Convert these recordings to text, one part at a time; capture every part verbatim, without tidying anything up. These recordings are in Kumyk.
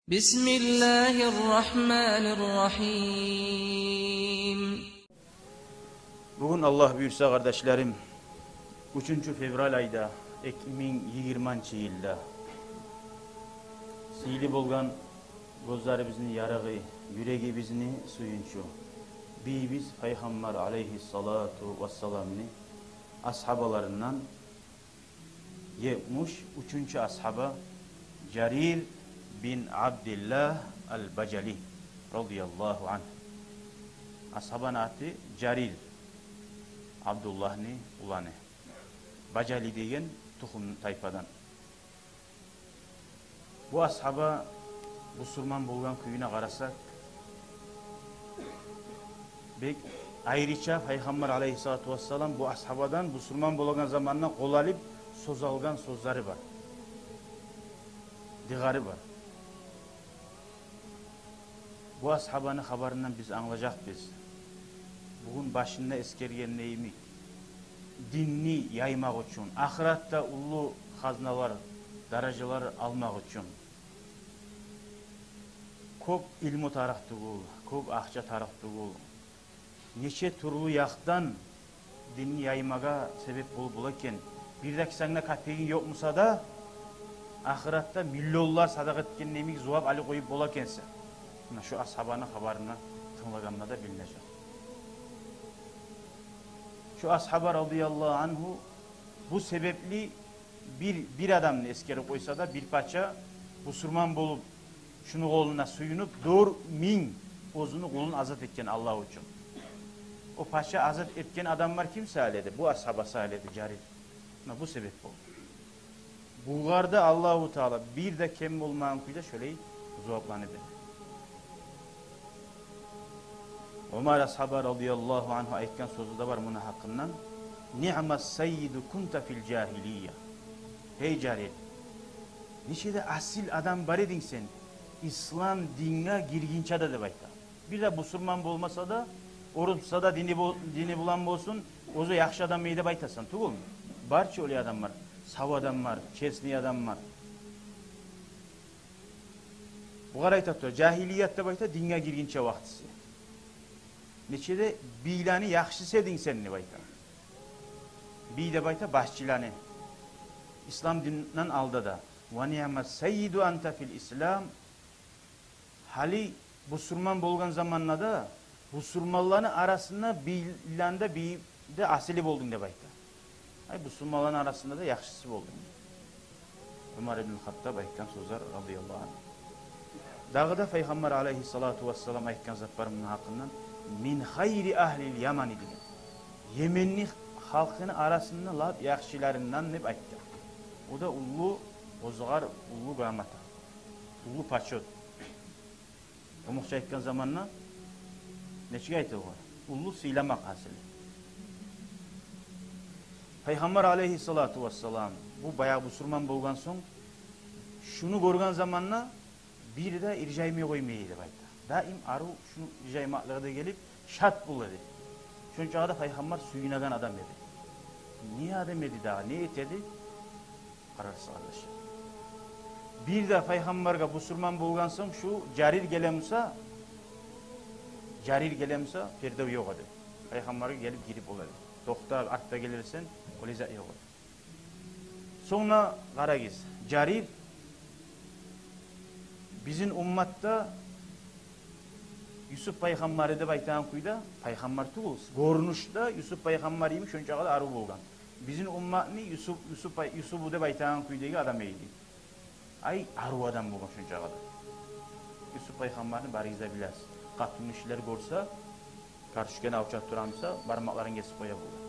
بسم الله الرحمن الرحيم. Бугюн, Аллагь буюрса, къардашларым, уьчюнчю февраль айда, эки минг йигирманчы йылда, сыйлы болгъан гёзлерибизни ярыгъы, юрегибизни сююнчю, бийибиз Пайхаммар алейгьиссалату вассаламны асгьабаларындан етмиш уьчюнчю асгьаба Жарир бин Абдиллагь аль-Бажали, радияллагьу ангь. Асгьабаны аты Жарир, Абдуллагьны уланы. Бажали деген тухум-тайпадан. Бу асгьаба бусурман болгъан кююне къарасакъ, бек айрыча Пайхаммар алейгьиссалату вассалам бу асгьабадан бусурман болагъан заманда къол алып сёз алгъан сёзлери бар, дыгъары бар. Бу асгьабаны хабарындан биз англажакъбыз, бугюн башында эсгерген йимик, динни яймакъ учун, ахыратда уллу хазналар, даражалар алмакъ учун кёп илму тарыкъ тюгюл, кёп акъча тарыкъ тюгюл. Нече тюрлю якъдан динни яймагъа себеп болуп бола экен. Бир де кисангда капегинг ёкъ буса да, ахыратда миллионлар садагъа этген йимик зувап алып къоюп бола экенсен. Муна шу асгьабаны хабарына тынглагъанда да билинежек. Шу асгьаба, радияллагьу ангьу, бу себепли бир, бир адамны эсгерип къойса да, бир пача бусурман болуп, шуну къолуна сююнюп, дёрт минг оьзюню къулун азат этген Аллагь учун. О пача азат этген адамлар ким саялы эди? Бу асгьаба саялы эди, Жарир. Муна бу себеп болду. Булар да Аллагьу Таала бир де кем болмагъан кюйде шолай зувапланы берди. Омар асгьаба, радияллагьу ангьу, айтгъан сёзю де бар муну гьакъындан: «Ниъма саййиду кунта фил жагьилия». Гьей Жарир, нече де асил адам бар эдинг сен ислам динге гиргинче де, деп айта. Бир де бусурман болмаса да, орус буса да, дини бол-, дини булан болсун, оьзю яхшы адам эди деп айтасан, тюгюлмю? Бар чы олай адамлар, сав адамлар, честный адамлар. Бугъар айта тура, жагьилият деп айта динге гиргинче вакътиси. Нече де бийлени яхшысы эдинг сен деп айта. Бий деп айта башчыланы, ислам динден алда да. «Ва ниъма саййиду анта фил ислам». Гьали бусурман болгъан заманда да бусурманланы арасында бийлени де бийи де асили болдунг деп айта. Ай, бусурманланы арасында да яхшысы болдунг. Умар ибн Хаттаб айтгъан сёзлер, радияллагьу ангьу. Дагъы да Пайхаммар алейгьиссалату вассалам айтгъан зат бар муну гьакъындан: «Мин хайри агьлил Ямани», – деген. Йеменни халкъыны арасында лап яхшыларындан деп айтгъан. О да уллу, оьзюгер уллу грамота, уллу почёт. Къумукъча айтгъан заманда нечик айтылгъан? Уллу сыйламакъ гьасили. Пайхаммар алейгьиссалату вассалам бу баягъы бусурман болгъан сонг, шуну гёрген заманда бир де иржаймай къоймай эди деп айта. Даим арив шуну иржаймакълыгъы да гелип, шат бола эди. Шончагъа да Пайхаммар сююнеген адам эди. Не адам эди дагъы, не эте эди? Къарарсыз, къардашлар. Бир де Пайхаммаргъа бусурман болгъан сонг шу Жарир геле буса, Жарир геле буса, пердев ёкъ эди. Пайхаммаргъа гелип гирип бола эди. Токътап, артда гелерсен, олай зат ёкъ эди. Сонг да къарагъыз, Жарир бизин умматда Юсуп пайхаммары деп айтагъан кюйде пайхаммар тюгюл. Гёрюнюшде Юсуп пайхаммар йимик шончагъа да арив болгъан. Бизин умматны Юсуп, Юсуп пай-, Юсупу деп айтагъан кюйдеги адам эди. Ай, арив адам болгъан шончагъа да. Юсуп пайхаммарны барыгъыз да билесиз. Къатынгишилер гёрсе, картошканы авча тура буса, бармакъларын гесип къоя болгъан.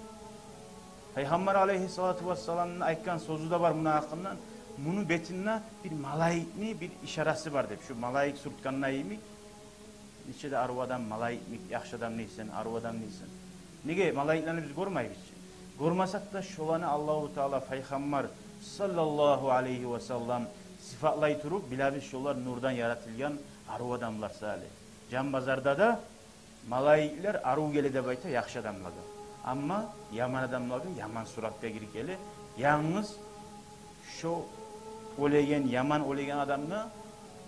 Пайхаммар алейгьиссалату вассаламны айтгъан сёзю де бар муну гьакъындан: «Муну бетинде бир малайикни бир ишарасы бар», – деп. Шу малайик сюртгенде йимик, нече де арив адам, малайикмик, яхшы адам дейсен, арив адам дейсен. Неге, малайиклени биз гёрмейбиз чи. Гёрмесек де, шоланы Аллагьу Таала Пайхаммар саллаллагьу алейгьи ва саллам сыфатлай туруп, билебиз, шолар нурдан яратылгъан арив адамлар саялы. Жан базарда да малайиклер арив геле деп айта яхшы адамлагъа. Амма яман адамлагъа яман суратда гирип геле. Янгыз шо оьлеген, яман оьлеген адамгъа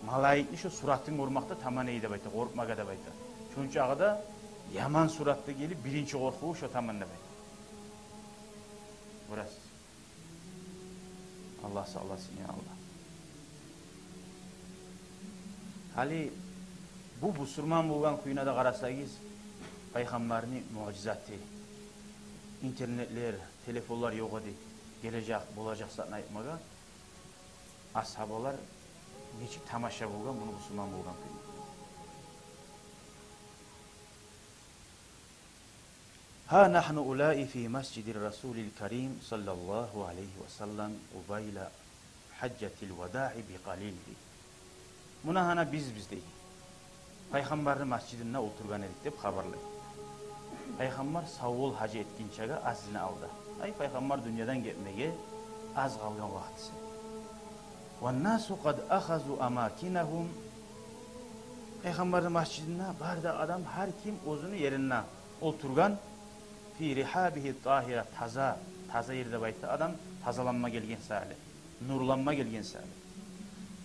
Малайикни шо суратын гёрмек де таман эди деп айта, къоркъмагъа деп айта. Шончагъы да яман суратда гелип, биринчи къоркъуву шо таман деп айта. Гёресиз. Аллагь сакъласын, я Аллагь. Гьали бу бусурман болгъан кюйюне де къарасагъыз, пайхаммарны муъжизаты. Интернетлер, телефонлар ёкъ эди гележек, болажакъ затны айтмагъа. Асгьабалар нечик тамаша болгъан муну бусурман болгъан кюйюне. Ха нагьну улаи фи масжиди расулил карим саллаллагьу алайгьи ва саллам къубайла гьажжатил вадаи би къалил, дей. Муна гьана биз, биз, дей, пайхаммарны масжидинде олтургъан эдик деп хабарлай. Пайхаммар саввол гьаж этгинчеге азгъына алда. Ай, пайхаммар дюньядан гетмеге аз къалгъан вакътиси. Ван насу къад ахазу амакинагьум. Пайхаммарны масжидинде бары да адам, гьар ким оьзюню еринде олтургъан. Фи рихабигьи тагьира, таза, таза ер деп айта адам тазаланма гелген саялы, нурланма гелген саялы.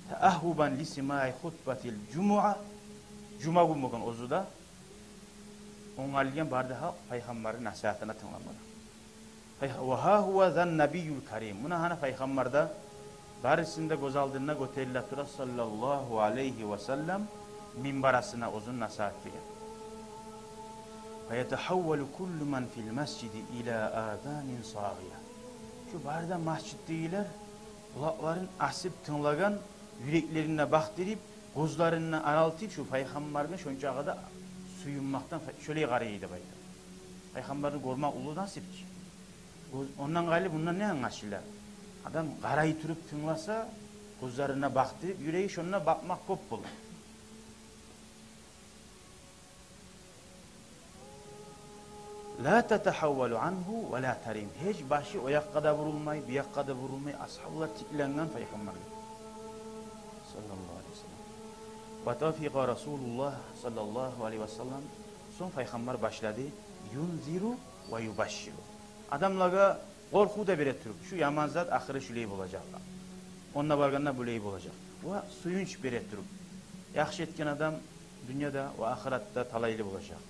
Таагьгьубан ли симаи хутбатил жумуа, жума гюн болгъан оьзю де, онгарылгъан бары да халкъ пайхаммарны насигьатына тынгламагъа. Ва гьа гьува зан набийюл карим. Муна гьана пайхаммар да барысыны да гёз алдында гётериле тура, саллаллагьу алайгьи ва саллам, минбарасына оьзюн насигьат деген. Фа ятагьаввалу куллу ман фил масжиди ила азанин сагъия. Шу бары да масжиддегилер къулакъларын асып тынглагъан, юреклерин де бакъдырып, гёзлерин де аралтып, шу пайхаммаргъа шончагъы да сююнмекден шолай къарай эди деп айта. Пайхаммарны гёрмек уллу насип чи. Гёз, ондан къайры мундан не англашыла? Адам къарай туруп тынгласа, гёзлерин де бакъдырып, юреги шонда бакъмакъ кёп бола. Ла татагьаввалу ангьу ва ла тарим. Гьеч башы о якъгъа да бурулмай, бу якъгъа да бурулмай, асгьабалар тикленген пайхаммаргъа. Саллаллагьу алайгьи ва саллам. Ва тафикъа расулуллагь саллаллагьу алайгьи ва саллам. Сонг пайхаммар башлады: юнзиру ва юбашширу. Адамлагъа къоркъув да бере туруп, шу яман зат ахыры шулай болажакъ, онда баргъанда булай болажакъ. Ва сююнч бере туруп, яхшы этген адам дюньяда ва ахыратда талайлы болажакъ.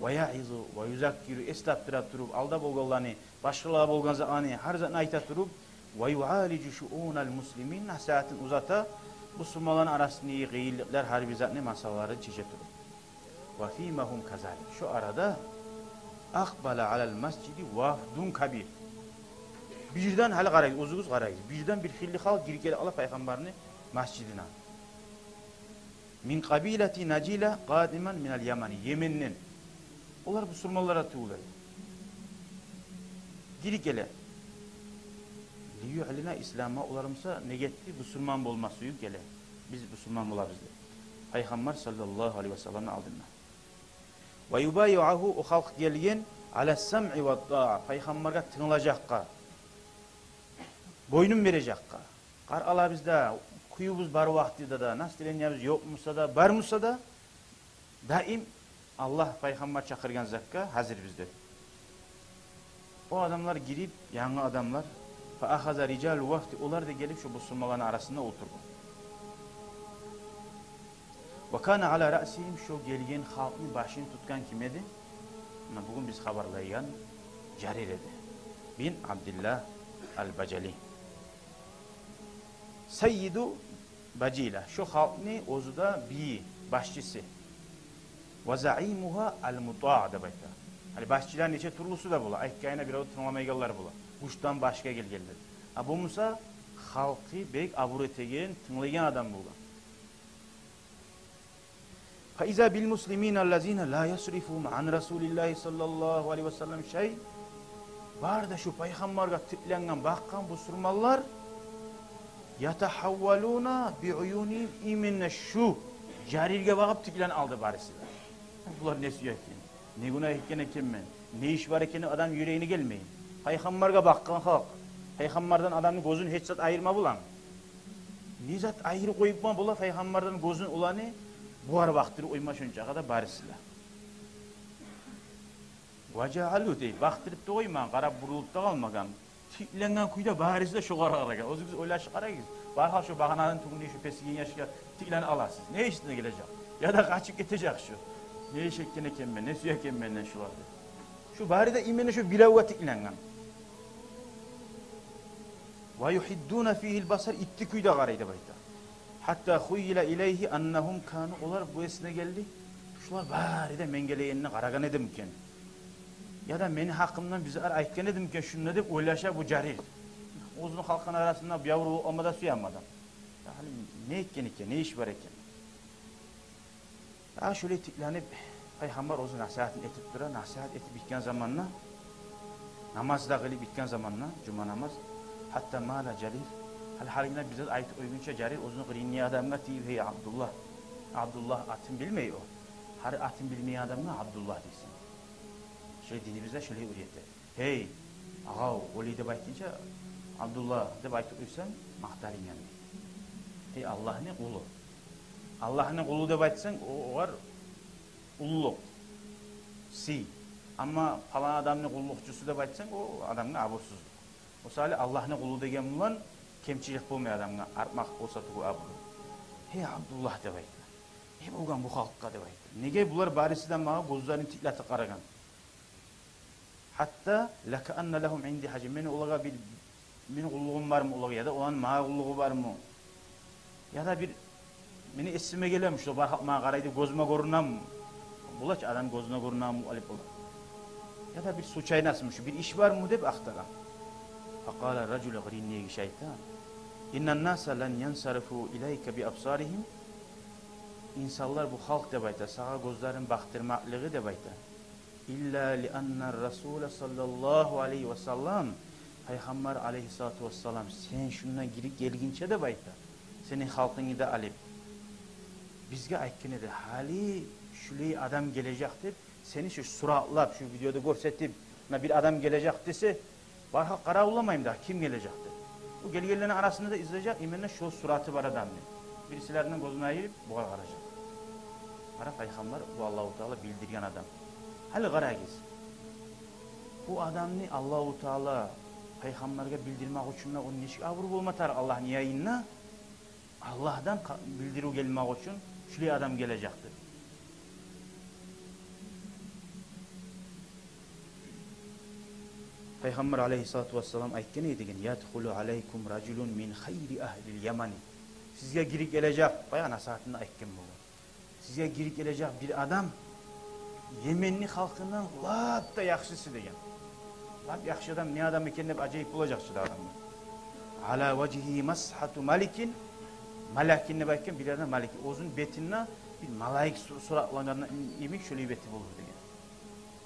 Ва яизу ва юзаккиру, эс тапдыра туруп, алда болгъанланы, башгъалагъа болгъан затланы, гьар затны айта туруп, ва юалижу шуунал муслимин, насигьатын узата, бусурманланы арасындагъы къыйынлыкълар, гьар бир затны масъалаларын чече туруп. Ва фима гьум казалик. Шо арада акъбала алал масжиди вафдун кабир. Бирден, гьали къарайгъыз, оьзюгюз къарайгъыз. Бирден бир хыйлы халкъ гирип геле къала пайхаммарны масжидине. Мин къабилати Нажила къадиман минал Ямани. Йеменден. Олар бусурманлар да тюгюл эди. Гирип геле. Лиюълина ислама, олар буса неге этди, бусурман болма сююп геле. Биз бусурман болабыз деп. Пайхаммар саллаллагьу алайгьи ва салламны алдында. Ва юбайиугьу, о халкъ гелген, ала самъи ва таа, пайхаммаргъа тынглажакъгъа, бойнун бережекге. Къар алабыз да, кююбюз бар вакътиде де, настроениябыз ёкъ буса да, бар буса да, даим Аллагь, пайхаммар чакъыргъан затгъа гьазирбиз деп. О адамлар гирип, янгы адамлар, фа ахаза рижалу вафди, олар да гелип, шо бусурманланы арасында олтургъан. Ва кана ала раъсигьим, шо гелген халкъны башын тутгъан ким эди? Муна бугюн биз хабарлайгъан Жарир эди. Бин Абдиллагь ал-Бажали. Саййиду Бажила, шо халкъны оьзю де бийи, башчысы. Ва заимугьа ал-мутаа деп айта. Гьали башчылар нече тюрлюсю де бола. Айтгъанына бирев тынгламайгъанлар бола. Гючден башгъа гелгенлер. А бу буса халкъы бек абур этеген, тынглайгъан адам болгъан. Фа иза бил муслимина аллазина ла ясрифугьум ан расулиллагьи саллаллагьу алайгьи ва саллам шай. Бары да шу пайхаммаргъа тикленген, бакъгъан бусурманлар, ятагьаввалуна би уюнигьим, именно шу Жарирге багъып тикленип алды барысы да. Булар не сюе экен? Не гюнагь этген экен мен? Не иш бар экен деп адам юрегине гелмей. Пайхаммаргъа бакъгъан халкъ, пайхаммардан адамны гёзюн гьеч зат айырма боламы? Не зат айырып къоюп ма бола пайхаммардан гёзюн уланы? Бугъар бакъдырып къойма шончагъа да барысы да. Ва жаалу дей, бакъдырып да къоймагъан, къарап бурулуп да къалмагъан. Тикленген кюйде барысы да шогъар къарагъан. Оьзюгюз ойлашып къарагъыз. Бархал шо багъананы тюбюнде шо песиген яшгъа тикленип аласыз. Не ишине гележек? Яда къачып гетежек шо. Не иш этген экен мен, не сюе экен менден шулар деп. Шо бары да именно шо билевге тикленген. Ва юхиддуна фигьил басар, итти кюйде къарай деп айта. Гьатта хуйила илайгьи аннагьум кану, олар бу эсине гелди. Шулар бары да мен гелегенде къарагъан эдими экен? Яда мени гьакъымдан бир зат айтгъан эдими экен шунда деп ойлаша бу Жарир. Оьзюню халкъыны арасында бир аврув болма да сюе адам. Я гьали не этген экен, не иш бар экен? Дагъы шолай тикленип, пайхаммар оьзю насигьатын этип тура, насигьат этип битген заманда, намаз да къылып битген заманда, жума намаз, гьатта мала Жарир, гьали гьалиге бир зат айтып къойгъунча Жарир оьзюню къырыйындагъы адамгъа тийип: «Гьей, Абдуллагь». Абдуллагь атын билмей о. Гьар атын билмейген адамгъа Абдуллагь дейсен. Шолай динибизде шолай уьйрете. «Гьей, агъав, олай» деп айтгъынча, «Абдуллагь» деп айтып къойсанг, макъталынг яни. «Гьей, Аллагьны къулу». «Аллагьны къулу» деп айтсанг, о, огъар уллулукъ, сый. Амма «палан адамны къуллукъчусу» деп айтсанг, о адамгъа абурсузлукъ. О саялы «Аллагьны къулу» деген булан кемчилик болмай адамгъа, артмакъ болса тюгюл абуру. «Гьей, Абдуллагь» деп айта. «Не болгъан бу халкъгъа?» деп айта. «Неге булар бариси де магъа гёзлерин тиклетип къарагъан?» Гьатта лакаанна лагьум инди гьажа. Мени олагъа бир, мени къуллугъум бармы олагъа, яда оланы магъа къуллугъу бармы? Яда бир мени эсиме гелеми, шо бар халкъ магъа къарай деп гёзюме гёрюнеми? Бола чы, адам гёзюне гёрюнеми алып бола. Яда бир случайностму, шо бир иш бармы деп ахтара. Факъала ражул, къырыйындагъы гиши айта: «Иннан наса лан янсарифу илайка би абсаригьим». Инсанлар, бу халкъ деп айта, сагъа гёзлерин бакъдырмакълыгъы деп айта. «Илла ли анна Расула саллаллагьу алайгьи ва саллам», Пайхаммар алайгьиссалату вассалам, сен шундан гирип гелгинче деп айта, сени халкъынгны да алып, бизге айтгъан эди, гьали шулай адам гележек деп, сени шу суратлап, шу видеода гёрсетип, муна бир адам гележек десе, барып къаравулламаймы дагъы, ким гележек деп. Бу гелгенлени арасында да излежек именно шо сураты бар адамны. Бирисилеринден гёзюн айырып, бугъар къаражакъ. Къара, Пайхаммар, бу Аллагьу Таала билдирген адам. Гьали къарагъыз. Бу адамны Аллагьу Таала Пайхаммаргъа билдирмек учун да, ону нечик абуру болма тарыкъ Аллагьны янында. Аллагьдан къа-, билдирив гелмек учун шулай адам гележек деп. Пайхаммар алайгьиссалату вассалам айтгъан эди деген: «Ядхулу алайкум ражулун мин хайри агьлил Ямани». Сизге гирип гележек, баягъы насигьатында айтгъан болгъан. Сизге гирип гележек бир адам Йеменни халкъындан лап да яхшысы деген. Лап яхшы адам, не адам экен деп ажайып болажакъ чы да адамгъа. «Ала важгьигьи масгьату маликин», малакин деп айтгъан, бир адам малик, оьзюню бетинде бир малайик су-, суратлангъан йимик шолай бети болур деген.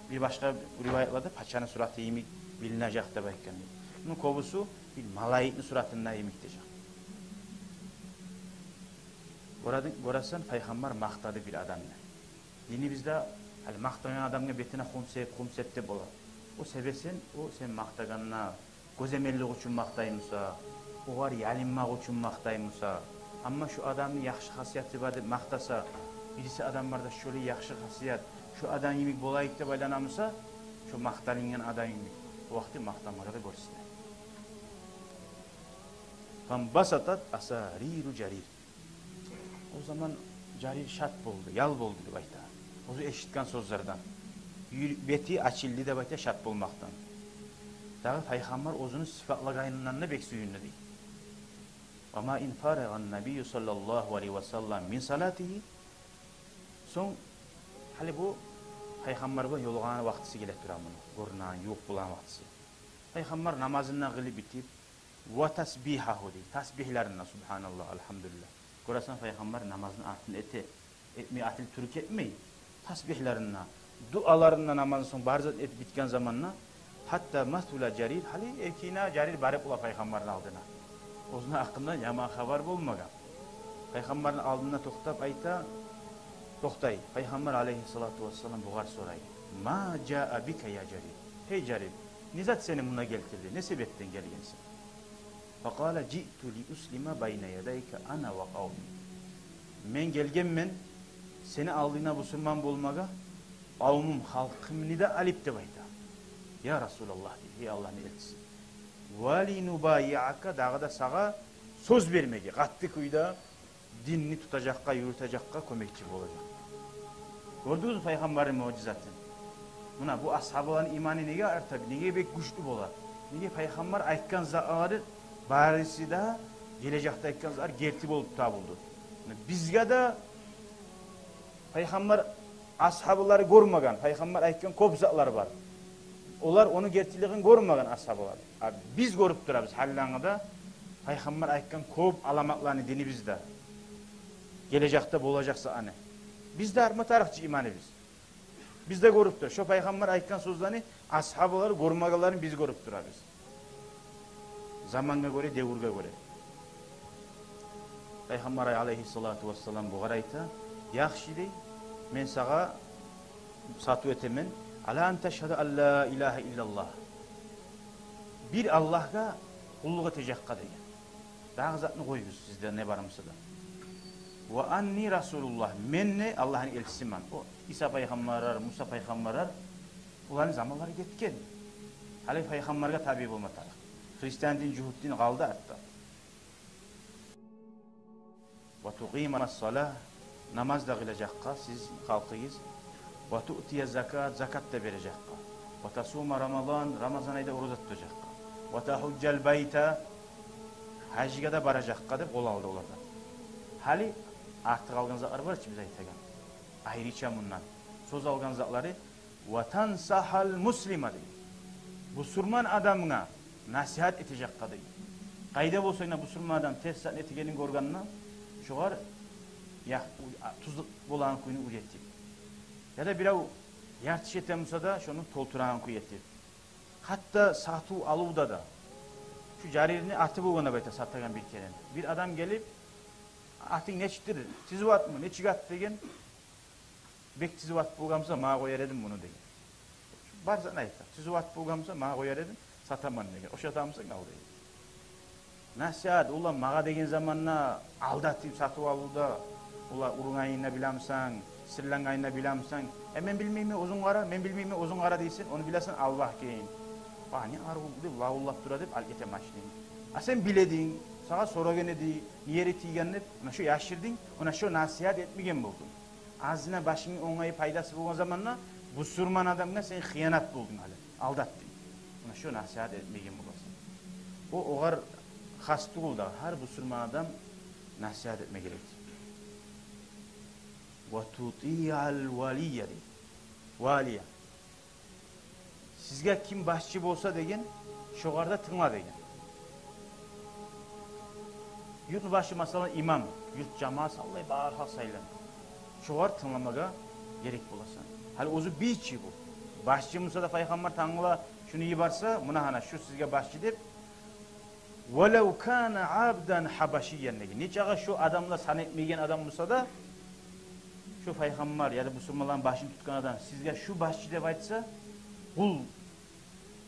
Бир башгъа риваятларда пачаны сураты йимик билинежек деп айтгъан. Муну кёбюсю бир малайикни суратында йимик дежек. Гёрединг, гёресен, Пайхаммар макътады бир адамны. Динибизде гьали макътагъан адамгъа бетине хум сеп, хум сеп деп бола. О себесен, о сен макътагъанына гёземеллик учун макътаймуса, огъар ялынмакъ учун макътаймуса, амма шо адамны яхшы хасияты бар деп макътаса, бириси адам бар да, шолай яхшы хасият, шо адам йимик болайыкъ деп айланамуса, шо макъталынгъан адам йимик, о вакъти макътамагъа да гёрсюне. Фанбасатат асариру Жарир. О заман Жарир шат болду, ял болду деп айта. Оьзю эшитген сёзлерден. Юр-, бети ачылды деп айта шат болмакъдан. Дагъы Пайхаммар оьзюню сыпатлагъанындан да бек сююндю дей. Ва ма ин фарагъан набийю саллаллагьу алайгьи ва саллам мин салатигьи. Сонг гьали бу Пайхаммар булан ёлугъагъан вакътиси геле тура муну. Гёрюнеген, ювукъ болгъан вакътиси. Пайхаммар намазын да къылып битип, ва тасбигьагьу дей, тасбигьлерин де, субгьаналлагь, альгьамдулиллагь. Гёресен, Пайхаммар намазны артын эте, этмей, атылып туруп этмей, тасбигьлерин де, дуаларын да намаздан сонг бары зат этип битген заманда, гьатта масула Жарир, гьали эркине Жарир барып бола Пайхаммарны алдына. Оьзюню гьакъындан яман хабар болмагъан. Пайхаммарны алдында токътап айта, токътай. Пайхаммар алайгьиссалату вассалам бугъар сорай: «Ма жаа бика я Жарир?» Гьей Жарир, не зат сени муна гелтирди? Не себепден гелгенсен? Факъала: «Жиъту ли услима байна ядайка ана ва къавми». Мен гелгенмен сени алдынга бусурман болмагъа, къавмум, халкъымны да алып деп айта. Я Расулаллагь, дей, гьей Аллагьны элчиси. Ва ли нубайиака, дагъы да сагъа сёз бермеге, къатты кюйде динни тутажакъгъа, юрютежекге кёмекчи болажакъ. Гёрдюгюзмю пайхаммарны муъжизатын? Муна бу асгьабаланы иманы неге арта, неге бек гючлю бола? Неге пайхаммар айтгъан затлары барысы да, гележекде айтгъан затлар герти болуп табулду. Бизге де пайхаммар асгьабалары гёрмеген, пайхаммар айтгъан кёп затлар бар. Олар ону гертилигин гёрмеген асгьабалар. А биз гёрюп турабыз гьаллангыда пайхаммар айтгъан кёп аламатланы динибизде. Гележекде болажакъ затланы. Биз де арма тарыкъ чы иманыбыз. Биз де гёрюп тура. Шо пайхаммар айтгъан сёзлени асгьабалар гёрмегенлерин биз гёрюп турабыз. Замангъа гёре, девюрге гёре. Пайхаммар алайгьиссалату вассалам бугъар айта: «Яхшы, — дей, — мен сагъа сатыв этемен, ала ан ташгьада ан ла илагьа иллаллагь. Бир Аллагьгъа къуллукъ этежекге», — деген. Дагъы затны къоюгъуз, сизде не бар буса да. «Ва анни расулуллагь, мен де Аллагьны элчисимен». О Иса пайхаммарлар, Муса пайхаммарлар, оланы заманлары гетген. Гьали пайхаммаргъа табиъ болма тарыкъ. Христиан дин, жугьут дин къалды артда. «Ва тукъима ссалагь, намаз да къылажакъгъа сиз халкъыгъыз. Ва туътия ззакат, закат да бережекге. Ва тасума рамадан, рамазан айда ораза тутажакъгъа. Ва тагьужжал байта, гьажгъа да баражакъгъа», — деп къол алды олардан. Гьали артыкъ алгъан затлар бар чы биз айтагъан. Айрыча мундан сёз алгъан затлары: «Ва тансагьал муслима», — дей. Бусурман адамгъа насигьат этежекге, дей. Къайда болса да бусурман адам терс зат этегенин гёргенде, шогъар, я, у-, а, тюз болагъан кюйню уьйретип, яда бирев яртыш эте буса да, шону толтурагъан кюй этип. Гьатта сатыв-алывда да. Шу Жарирни аты болгъан деп айта сатагъан бир керен. Бир адам гелип: «Атынг нечикдир? Тизив атмы? Нечик ат?» — деген. «Бек тизив ат болгъан буса, магъа къояр эдим муну», — деген. Бар затны айта. «Тизив ат болгъан буса, магъа къояр эдим, сатаман», — деген. «Ошатамысан?» — ал деген. Насигьат, олар магъа деген заманда, алдатып сатып алывда, олар ургъанын да билемисен, сырлангъанын да билемисен. «Э, мен билмеймен, оьзюнг къара, мен билмеймен, оьзюнг къара», — дейсен, ону билесен Аллагь экенин. «Ба, не арив деп лавуллап тура», — деп алып гете машинангны. «А сен билединг, сагъа сорагъан эди, не ери тийген деп, муна шо яшырдынг, муна шо насигьат этмеген болдунг. Азына башынгны онгайы, пайдасы болгъан заманда бусурман адамгъа сен хыянат болдунг гьали, алдатдынг. Муна шо насигьат этмеген боласан». О огъар хас тюгюл дагъы, гьар бусурман адам насигьат этме герек. «Ва тутиъал валия», — дей. Валия. «Сизге ким башчы болса, — деген, — шогъар да тынгла», — деген. Юртну башы, масала, имам, юрт жамаат савлай, бар халкъ сайлана. Шогъар тынгламагъа герек боласан. Гьали оьзю бийчи бу. Башчы буса да, пайхаммар тангала шуну йиберсе, муна гьана шу сизге башчы деп, «Валав кана абдан хабашиян», — деген. Нечакъы шо адамлар сан этмеген адам буса да, шо пайхаммар яда бусурманланы башын тутгъан адам сизге шу башчы деп айтса, къул,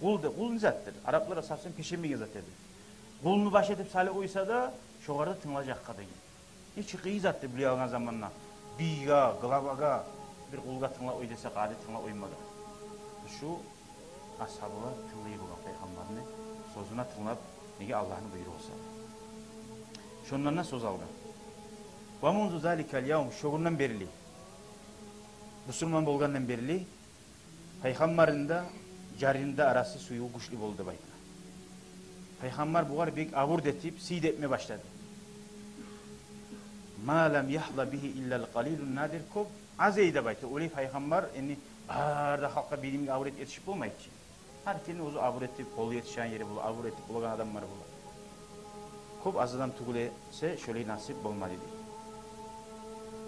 къул де, къул не затдыр? Араплар да совсем пешемеген зат эди. Къулну баш этип салып къойса да, шогъар да тынглажакъгъа деген. Нече къыйын затдыр, биле алгъан заманда бийге, главагъа, бир къулгъа тынглап къой десе, къади тынглап къоймагъа. Шу асгьабалар тынглай болгъан пайхаммарны сёзюне, тынглап, неге, Аллагьны буйругъу буса. Шондан да сёз алгъан. «Ва мунзу заликал явм», шо гюнден берли, бусурман болгъандан берли, пайхаммарны да, Жарирни де арасы, сюювю гючлю болду деп айта. Пайхаммар бугъар бек абур да этип, сый да этме башлады. «Ма лам ягьза бигьи иллал къалилун надир», кёп аз эди деп айта. Олай пайхаммар энни бары да халкъгъа бир йимик абур этип етишип болмайды чы. Гьар кимни оьзю абур этип, къолу етишеген ери бола, абур этип болагъан адамлар бола. Кёп аз адам тюгюл эсе, шолай насип болмады дей.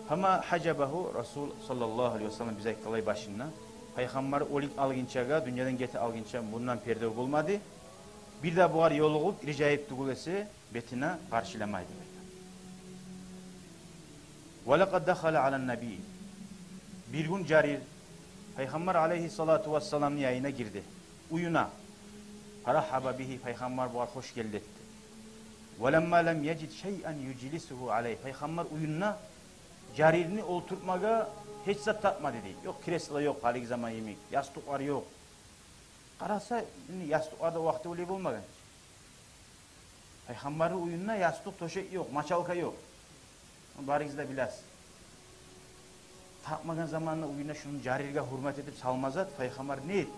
«Фама хажабагьу Расул саллаллагьу алайгьи ва саллам», биз айтгъанлай башында, пайхаммар оьлюп алгъынчагъа, дюньядан гете алгъынча мундан пердев болмады. Бир де бугъар ёлугъуп, иржайып тюгюл эсе, бетине къаршыламайды деп айта. «Ва лакъад дахала алан набий». Бир гюн Жарир пайхаммар алайгьиссалату вассаламны янына гирди, уьюне. «Фараххаба бигьи», пайхаммар бугъар хош гелди этди. «Ва ламма лам яжид шайъан южлисугьу алайгь». Пайхаммар уьюнде Жарирни олтуртмагъа гьеч зат тапмады дей. Ёкъ кресло, ёкъ гьалиги заман йимик, ястукълар ёкъ. Къараса, энни ястукълар да о вакъти олай болмагъан. Пайхаммарны уьюнде ястыкъ-тёшек ёкъ, мочалка ёкъ. Барыгъыз да билесиз. Тапмагъан заманда уьюнде шуну Жарирге гьюрмет этип салма зат, пайхаммар не этди?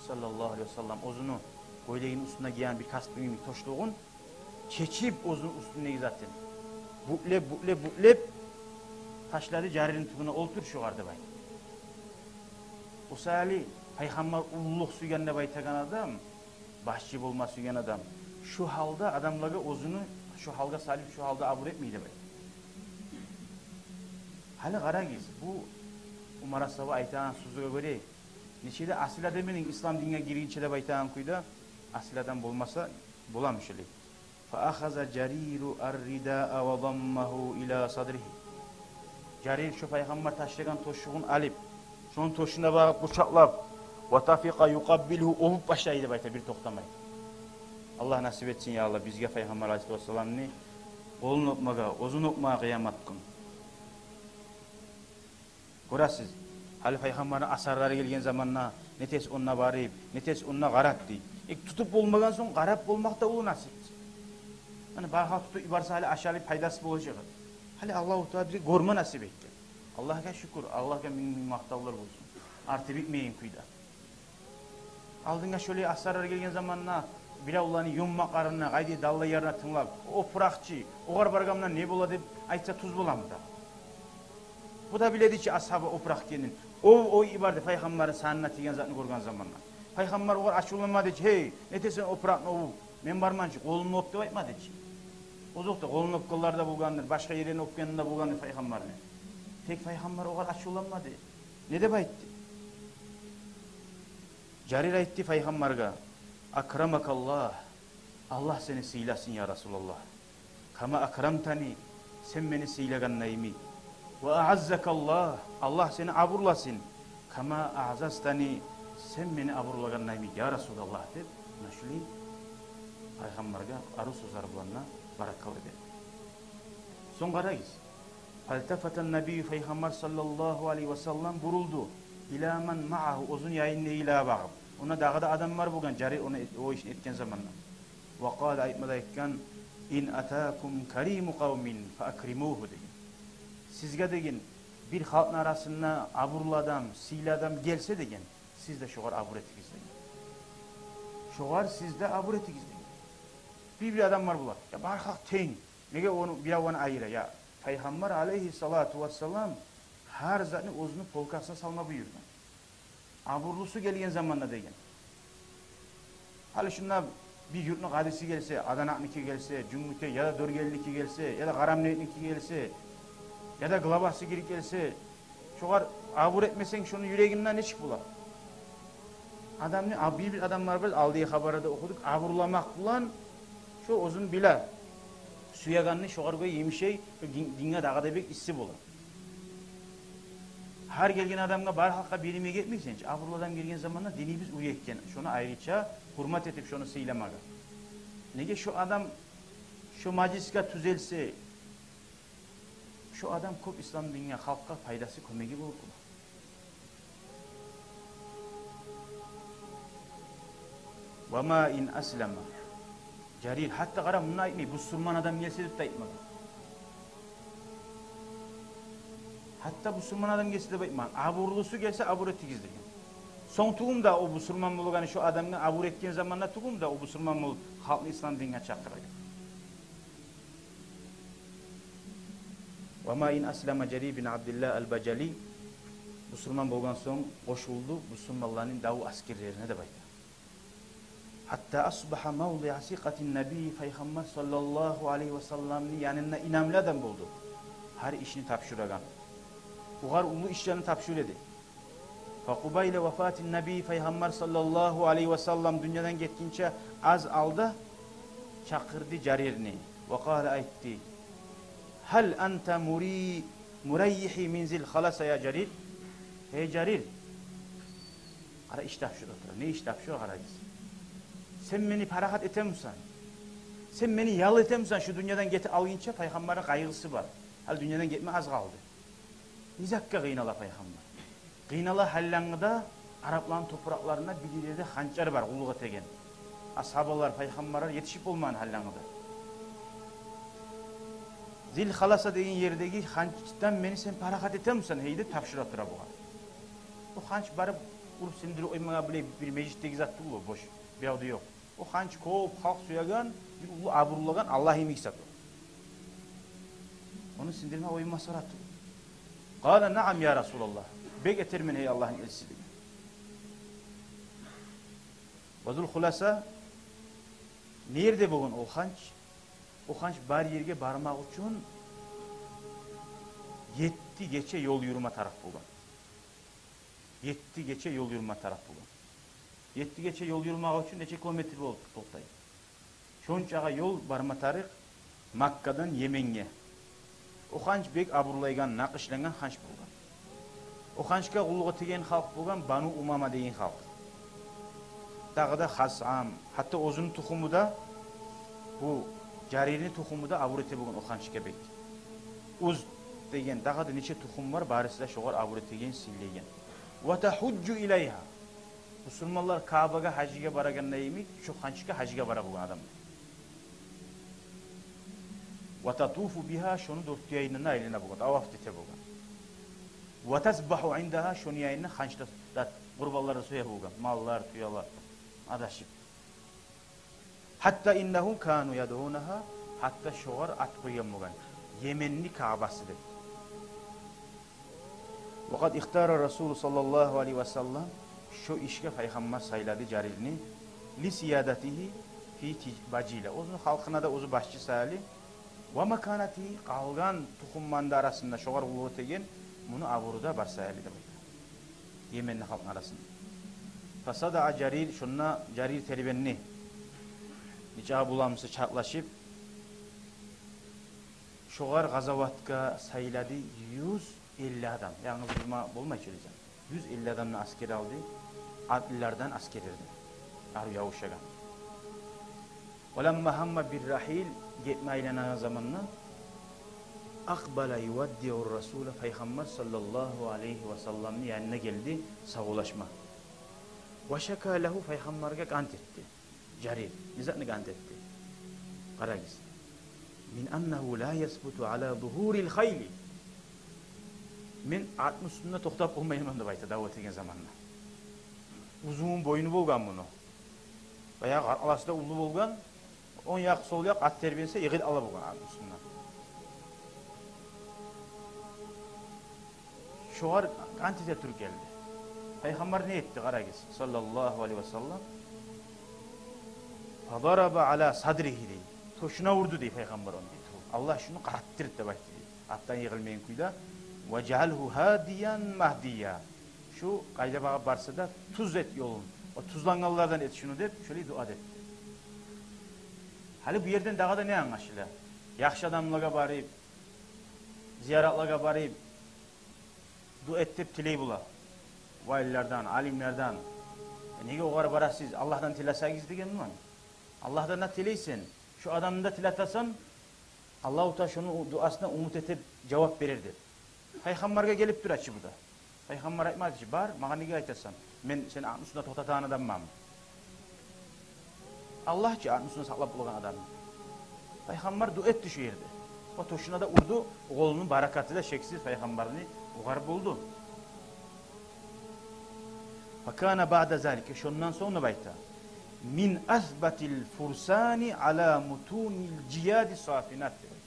Саллаллагьу алайгьи ва саллам, оьзюню гёйлегини уьстюне гиеген бир каспий йимик тёшлюгюн чечип, оьзюню уьстюндеги затын бутлеп, бутлеп, бутлеп, ташлады Жарирни тюбюне, олтур шогъар деп айтды. О саялы пайхаммар уллулукъ сюйген деп айтагъан адам, башчы болма сюйген адам шу гьалда адамлагъа оьзюню шу гьалгъа салып, шу гьалда абур этмей деп айта. Гьали къарагъыз, бу Умар асгьаба айтагъан сёзге гёре, нече де асил адам эдинг ислам динге гиргинче деп айтагъан кюйде, асил адам болмаса боламы шолай? Фа ахаза Жариру ар-ридаа ва даммагьу ила садригьи. Жарир шо пайхаммар ташлагъан тёшлюгюн алып, шону тёшюне багъып къучакълап, ва тафикъа юкъаббилугьу, оьбюп башлай деп айта бир токътамай. Аллагь насип этсин, я Аллагь, бизге пайхаммар алайгьиссалату вассаламны къолун оьпмеге, оьзюн оьпмеге къыямат гюн. Гёресиз, гьали пайхаммарны асгьабалары гелген заманда, нетесиз онда барып, нетесиз онда къарап дей. Э, тутуп болмагъан сонг, къарап болмакъ да уллу насип. Муна баргъа тутуп йиберсе, гьали ашалып пайдасы болажакъ эди. Гьали Аллагьу Таала бизге гёрме насип этген. Аллагьгъа шюкюр, Аллагьгъа минг-минг макътавлар болсун. Арты битмейген кюйде. Алдынгъа шолай асгьабалар гелген заманда, биревлени ёммакъларына, къайда даллайларына тынглап, опуракъ чы, огъар баргъанда не бола деп айтса, тюз боламы дагъы? Бу да биледи чи асгьаба опуракъ экенин. О, о йиберди пайхаммарны санына тийген затны гёрген заманда. Пайхаммар огъар ачувланмады чы, гьей, нетесен опуракъны оьбюп, мен барман чы, къолумну оьп деп айтмады чы. Озокъда, къолун оьпгенлер де болгъандыр, башгъа ерден оьпген де болгъандыр пайхаммарны. Тек пайхаммар огъар ачувланмады. Не деп айтды? Жарир айтды пайхаммаргъа: «Акрамакаллагь, Аллагь сени сыйласын, я Расулаллагь. Кама акрамтани, сен мени сыйлагъандай йимик. Ва аъаззакаллагь, Аллагь сени абурласын. Кама аъзазтани, сен мени абурлагъандай йимик, я Расулаллагь», — деп, муна шулай пайхаммаргъа арив сёзлер булан да баракалла берди. Сонг къарагъыз. Фалтафатан набийю, пайхаммар саллаллагьу алайгьи ва саллам бурулду, ила ман маъагьу, оьзюню янындагъылагъа багъып. Онда дагъы да адамлар болгъан, Жарир ону эт-, о ишни этген заманда. Ва къала, айтма да айтгъан: «Ин атакум кариму къавмин фа акримугьу», — деген. «Сизге, — деген, — бир халкъны арасында абурлу адам, сыйлы адам гелсе, — деген, — сиз де шогъар абур этигиз», — деген. «Шогъар сиз де абур этигиз», — деген. Бир-бир адамлар бола, я, бар халкъ тенг. Неге ону бирев ону айыра? Я, пайхаммар алайгьиссалату вассалам гьар затны оьзюню полкасына салма буюргъан. Абурлусу гелген заманда деген. Гьали шунда бир юртну къадиси гелсе, Аданакъныки гелсе, Жюнгютек, яда Доргелиники гелсе, яда Къарамбекники гелсе, яда главасы гирип гелсе, шогъар абур этмесенг, шону юрегинде нечик бола? Адамны, а, бир-бир адамлар бар, алдагъы хабарда охудукъ, абурламакъ булан шо оьзюн биле сюегенни шогъар гёре йимишей, шо дин-, динге дагъы да бек исси бола. Гьар гелген адамгъа, бар халкъгъа бир йимик этмейсен чи. Абурлу адам гелген заманда динибиз уьйретген шону айрыча гьюрмет этип, шону сыйламагъа. Неге, шо адам шо мажлисге тюзелсе, шо адам кёп ислам динге, халкъгъа пайдасы, кёмеги болур. Ва ма ин аслама Жарир. Гьатта къара, муну айтмай, бусурман адам гелсе деп де айтмагъан. Гьатта бусурман адам гелсе деп айтмагъан. Абурлусу гелсе, абур этигиз деген. Сонг тюгюл де о бусурман болгъаны, шо адамгъа абур этген заманда тюгюл де о бусурман болуп, халкъны ислам динге чакъырагъан. Ва ма ин аслама Жарир бин Абдиллагь аль-Бажали, бусурман болгъан сонг къошулду бусурманланы дав аскерлерине деп айта. Гьатта асбагьа мавдиа сикъатин набий, пайхаммар саллаллагьу алайгьи ва салламны янында инамлы адам болду. Гьар ишни тапшурагъан. Огъар уллу ишлени тапшура эди. Фа къубайла вафатин набий, пайхаммар саллаллагьу алайгьи ва саллам дюньядан гетгинче аз алда чакъырды Жарирни. Ва къала, айтды: «Гьал анта мури-, мураййигьи мин зил халаса, я Жарир?» Гьей Жарир, къара, иш тапшура тура. Не иш тапшура, къарагъыз. Сен мени парахат этемисен? Сен мени ял этемисен шу дюньядан гетип алгъынча? Пайхаммарны къайгъысы бар. Гьали дюньядан гетме аз къалды. Не затгъа къыйнала пайхаммар? Къыйнала гьаллангыда арапланы топуракъларында бир ерде ханчар бар, къуллукъ этеген. Асгьабалар, пайхаммарлар етишип болмагъан гьаллангъы да. Зил Халаса деген ердеги ханчдан мени сен парахат этемисен, гьей, деп тапшура тура бугъар. О ханч барып уруп синдирип къоймагъа биле бир межитдеги зат тюгюл о, бош, бу ерде ёкъ. О ханч кёп халкъ сюеген, бир уллу абур улагъан Аллагь йимик зат о. Ону синдирме оюм масхара тюгюл. Къала: «Наам, я Расулаллагь». Бек этермен, гьей Аллагьны элчиси, деген. Ва Зул Халаса не ерде болгъан о ханч? О ханч бар ерге бармакъ учун етти гече ёл юрюме тарыкъ болгъан. Етти гече ёл юрюме тарыкъ болгъан. Етти гече ёл юрюмек учун нече километр болуп токътай? Шончагъа ёл барма тарыкъ Маккадан Йеменге. О ханч бек абурлайгъан, накъышленген ханч болгъан. О ханчгъа къуллукъ этеген халкъ болгъан Бану Умама деген халкъ. Дагъы да Хазъам, гьатта оьзюню тухуму да, бу Жарирни тухуму да абур эте болгъан о ханчгъа бек. Уз деген дагъы да нече тухум бар, барысы да шогъар абур этеген, сыйлайгъан. Ва тагьужжу илайгьа. Бусурманлар Каабагъа гьажгъа барагъанда йимик, шо ханчгъа гьажгъа бара болгъан адамлар. Ва татуфу бигьа, шону дёрт янындан айлана болгъан, таваф эте болгъан. Ва тазбагьу индагьа, шону янында ханчда да къурбанлар да соя болгъан, маллар, тюелер, адашып. Гьатта иннагьум кану ядъунагьа, гьатта шогъар ат къойгъан болгъан, Йеменни Каабасы деп. Ва къад ихтара Расул саллаллагьу алайгьи ва саллам, шо ишге пайхаммар сайлады Жарирни, ли сиядатигьи фи ти-, Бажила, оьзюню халкъына да оьзю башчы саялы, ва маканатигьи, къалгъан тухумланы да арасында шогъар къуллукъ этеген, муну абуру да бар саялы деп айта. Йеменни халкъны арасында. Фасадаа Жарир, шонда Жарир тербенди. Нечакъы буламса чартлашып, шогъар къазаватгъа сайлады юз элли адам. Янгыз юрюме болмай чы оьзю. Юз элли адамны аскер алды, атлылардан аскерлерден. Арив явушагъан. Ва ламма гьамма бир рагьил, гетме айланагъан заманда, акъбала юваддиу Расула, пайхаммар саллаллагьу алайгьи ва салламны янына гелди савгъалашма. Ва шака лагьу, пайхаммаргъа къант этди. Жарир не затны къант этди? Къарагъыз. Мин аннагьу ла ясбуту ала зугьурил хайли. Мен атны уьстюнде токътап болмайман деп айта дав этеген заманда. Узун бойну болгъан муну. Баягъы къаркъарасы да уллу болгъан. Онг якъ, сол якъ ат тербенсе, йыгъыла ала болгъан атны уьстюнден. Шогъар къант эте туруп гелди. Пайхаммар не этди, къарагъыз, саллаллагьу алайгьи ва саллам? Фадараба ала садригьи, дей. Тёшюне урду, дей, пайхаммар ону, дей. Аллагь шуну къараттыр деп айтды, дей, атдан йыгъылмайгъан кюйде. Ва жаалгьу гьадиян магьдия. Шу къайда багъып барса да, тюз эт ёлун. О тюзленгенлерден эт шуну деп, шолай дуа этди. Гьали бу ерден дагъы да не англашыла? Яхшы адамлагъа барып, зияратлагъа барып, дуа эт деп тилей бола. Валилерден, алимлерден. Э, неге огъар барасыз? Аллагьдан тилесегиз дегенми? Аллагьдан да тилейсен, шу адамны да тилетесен, Аллагьу Таала шуну дуасына умут этип жавап берер деп. Пайхаммаргъа гелип тура чы бу да. Пайхаммар айтмады чы: «Бар, магъа неге айтасан? Мен сени атны уьстюнде токътатагъан адамманмы?» Аллагь чы атны уьстюнде сакълап болагъан адамны. Пайхаммар дуа этди шу ерде. О тёшюне де урду, къолуну баракаты да шексиз пайхаммарны огъар болду. Факана баъда залика, шондан сонг деп айта, мин асбатил фурсани ала мутунил жияди сафинат деп айта.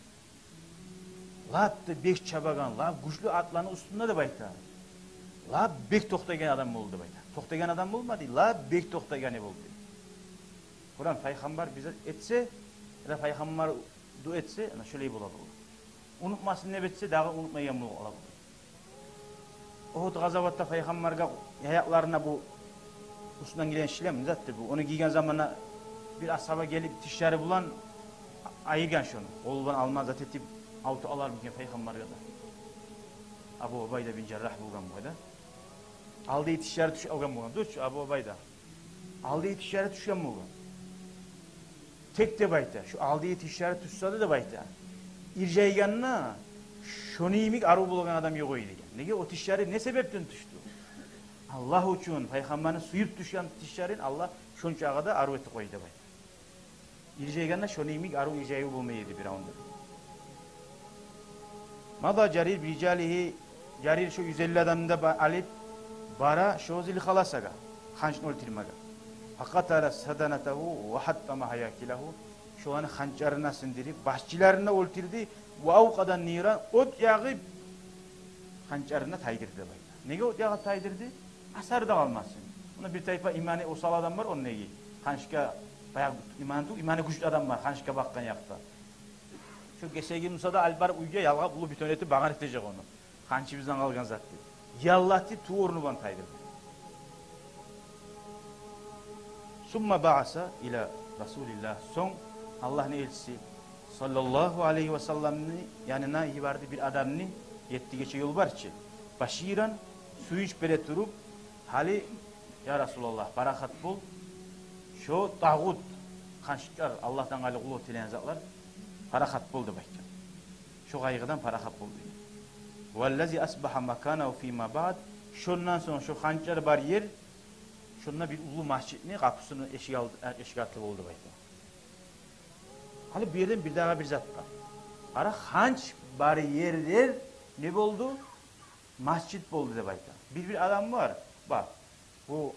Лап да бек чабагъан, лап гючлю атланы уьстюнде деп айта. Лап бек токътайгъан адам болду деп айта. Токътайгъан адам болмады, лап бек токътайгъаны болду. Къуран пайхаммар бизге этсе, яда пайхаммар дуа этсе, ана шолай бола болгъан. Унутмасын деп этсе, дагъы унутмайгъан болуп къала болгъан. Угьуд къазаватда пайхаммаргъа яякъларына бу уьстюнден гийген шлем затды бу. Ону гийген заманда бир асгьаба гелип тишлери булан айыргъан шону. Къолу булан алма зат этип, авуртуп алармы экен пайхаммаргъа да. Абу Убайда бин Жаррагь болгъан бу да. Алдагъы тишлери тюшюп къалгъан болгъан. Дюр чю, Абу Убайда. Алдагъы тишлери тюшген болгъан. Тек деп айта, шу алдагъы тишлери тюшсе де деп айта, иржайгъанда шону йимик арив болагъан адам ёкъ эди деген. Неге, о тишлери не себепден тюшдю? Аллагь учун, пайхаммарны сююп тюшген тишлерин Аллагь шончакъы да арив этип къойду деп айта. Иржайгъанда шону йимик арив иржайыв болмай эди биревню. Мада Жарир бирижалигьи, Жарир шо юз элли адамны да ба-, алып бара шо Зилхаласагъа, ханчны оьлтюрмеге. Факъатала саданатагьу ва гьаттама гьаякилагьу. Шоланы ханчларын сындырып, башчыларын да оьлтюрдю. Ва авкъада ниран, от ягъып, ханчларын тайдырды деп айта. Неге от ягъып тайдырды? Асары да къалмасын. Муна бир тайпа иманы осал адам бар, ону неге? Ханчгъа баягъы иманы тюгюл, иманы гючлю адам бар, ханчгъа бакъгъан якъда. Шо гесегин буса да алып барып уьйге ялгъап, уллу бетон этип, багъан этежек ону. Ханчыбыздан къалгъан зат деп. Яллатып, тюп орну булан тайдырды. Сумма баъаса ила Расулиллагь. Сонг Аллагьны элчиси саллаллагьу алайгьи ва салламны янына йиберди бир адамны, етти гече ёлбарчы. Баширан, сююнч бере туруп, гьали, я Расулаллагь, парахат бол, шо тагъут, ханчлар, Аллагьдан къайры къуллукъ этилеген затлар, парахат бол деп айтгъан. Шо къайгъыдан парахат бол деген. Валлази асбагьа маканагьу фима баъд, шондан сонг шо ханчлар бар ер, шонда бир уллу межитни къапусуну эшик алды, э, эшик арты болду деп айта. Гьали бу ерден бир дагъы бир зат бар. Къара, ханч бар ерлер не болду? Межит болду деп айта. Бир-бир адам бар. Бар. Бу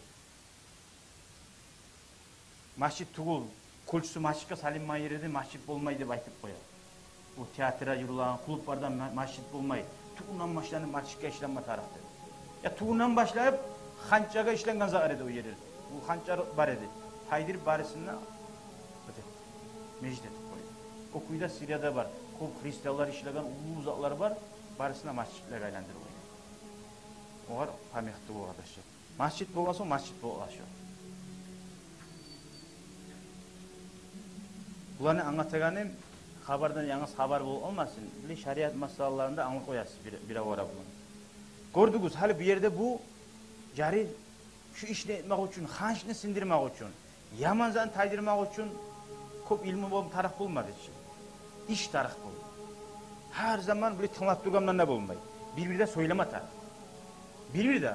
межит тюгюл, кюлчюсю межитге салынмагъан ер де межит болмай деп айтып къоя. Бу театрда юрюлеген, клубларда ма-, межит болмай. Тюбюнден башлап межитге ишланма тарыкъ деп. Я тюбюнден башлап ханчгъа ишланагъан зат эди о ер. Бу ханчлар бар эди. Тайдырып барысын да битип, межит этип къойду. О кюйде Сирияда бар. Кёп христианлар ишлеген уллу затлар бар. Барысын да межитлеге айландырып къойду. Огъар памятник о, къардашлар. Межит болгъан сонг межит болгъан шо. Буланы англатагъаным, хабардан янгыз хабар болуп къалмасын. Биле, шариат масъалаларын да англап къоясыз бир, бир авара булан. Гёрдюгюз, гьали бу ерде бу Жарир шу ишни этмек учун, ханчны сындырмакъ учун, яман затны тайдырмакъ учун кёп илму болма тарыкъ болмады чы. Иш тарыкъ болду. Гьар заман биле тынглап тургъан булан да болмай. Бир-бирде сёйлеме тарыкъ. Бир-бирде.